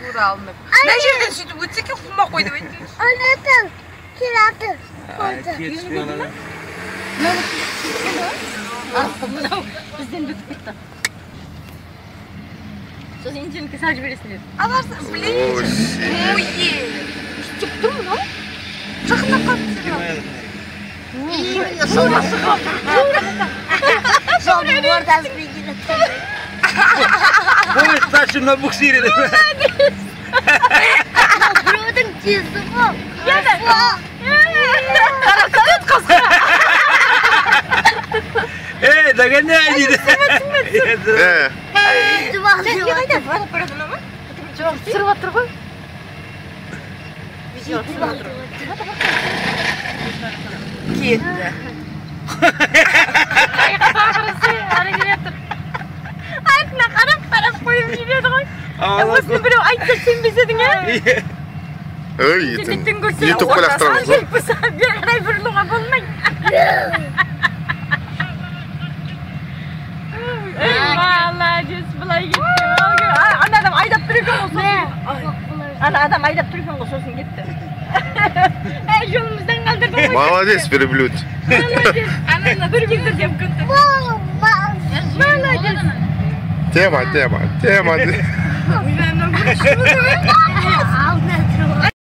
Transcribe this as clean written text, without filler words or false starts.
Тура алдында. Мына жерден сөйтіп өтсе екен, қумай қой деп айтты. Анатан келатыр. Мынау бізден өтіп кетті. Сосын интернетке салып жібересің деді. Аларсың, блин. Ой, істеп тұр мынау. Жақындап қалды. Именно жолдың ортасымен келатыр. Поезд тащим на буксире. Біреудің тезі ғой. Эй, догоняй, дейді. Жоқ, түсіріп жатыр ғой. Кетті. Артына қарап қарап қойып жіберді ғой. Осыны біреу айтса сенбес едің, ә? Ой, Интернеттен көрсе, ютубқа лақтырамыз ғой. Бері қарай бұрылуға болмайды. Ей, молодец, былай кетті. Ана адам айдап тұр екен ғой сосын. Ана адам айдап тұр екен ғой сосын кетті. Әй, жолымыздан қалдырдың ғой. Молодец, верблюд. Молодец. Ананы бір келтірдем күнді. Молодец. Тема, тема, тема. Ойбай, мынау күшті болды ғой.